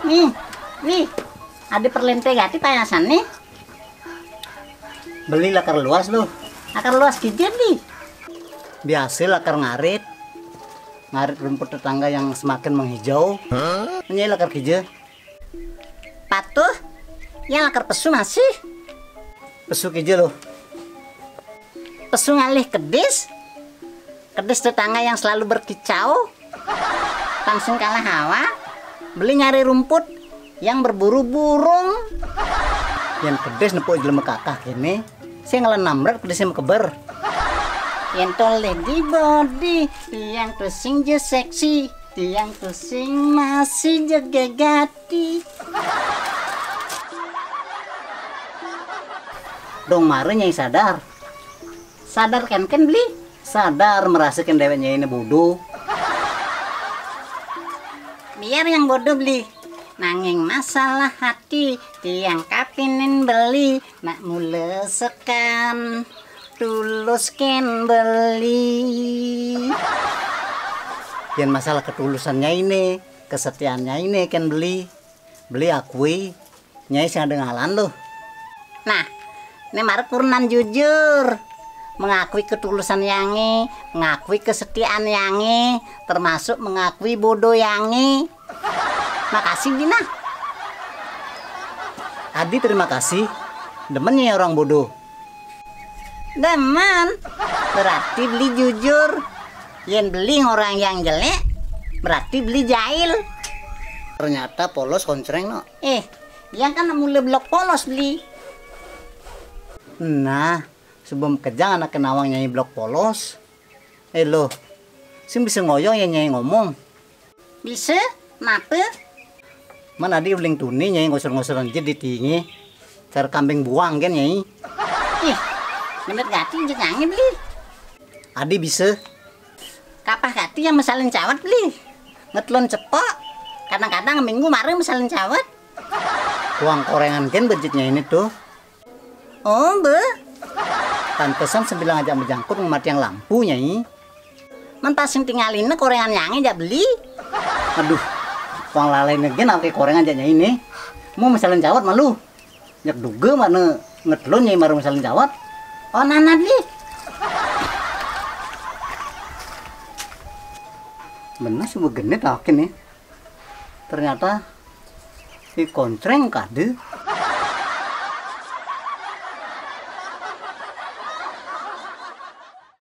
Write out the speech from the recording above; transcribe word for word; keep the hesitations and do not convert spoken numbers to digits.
Nih, nih, ada perlente gati payasan nih. Beli lakar luas lu. Lakar luas kija, Bli? Biasa lakar ngarit. Ngarit rumput tetangga yang semakin menghijau. Ini lakar kija. Patuh, yang lakar pesu masih. Pesu kija lu. Pesu ngalih kedis. Kedis tetangga yang selalu berkicau. Pang sing kalah hawa, beli nyari rumput yang berburu burung. Yang kedis nepuk jelema kakah kene, sing ngelen namret kedis yang keber. Yang toleh di body, yang tuh sing je seksi, yang tuh sing masih je gegati. Dong mare nyai sadar. Sadar kan, kan, Beli? Sadar merasakan deweknya ini bodoh. Biar yang bodoh, Beli. Nanging masalah hati, tiang kapinin beli, nak mulesekan, tuluskan beli. Yang masalah ketulusannya ini, kesetiaannya ini kan, Beli. Beli akui, nyai sing ada ngalan loh. Nah, ini mara kurenan jujur. Mengakui ketulusan yange, mengakui kesetiaan yange, termasuk mengakui bodoh yange. Makasih, Bina. Adi terima kasih. Demen ya orang bodoh. Demen. Berarti beli jujur. Yen beli orang yang jelek, berarti beli jahil. Ternyata polos koncreng, no. Eh, yang kan mula blok polos beli. Nah, sebelum kejang anak kenawang nyai blok polos. Eh lo, sing bisa ngoyong ya nyai ngomong. Bisa, napa? Man adi uling tuni nyai ngosor-ngosoran jit di tingi. Cara kambing buang kan nyai. Ih, bener gati jit nyai beli. Adi bisa. Kapah gati yang mesalin cawat beli. Ngetlon cepok. Kadang-kadang minggu mari mesalin cawat. Uang korengan kan bejitnya ini tuh. Oh, be. Pantesan sebilang aja menjangkut mati yang lampu nyai. Man pas sing tingalin korengan nyange jak beli. Aduh, uang lalai negen ake korengan jak nyai nih. Mau mesalin cawat malu. Nyak duga mana ngetlon nyai maru mesalin cawat. Oh, nana beli. Bener sih begenit akin nih. Ternyata si koncreng kade.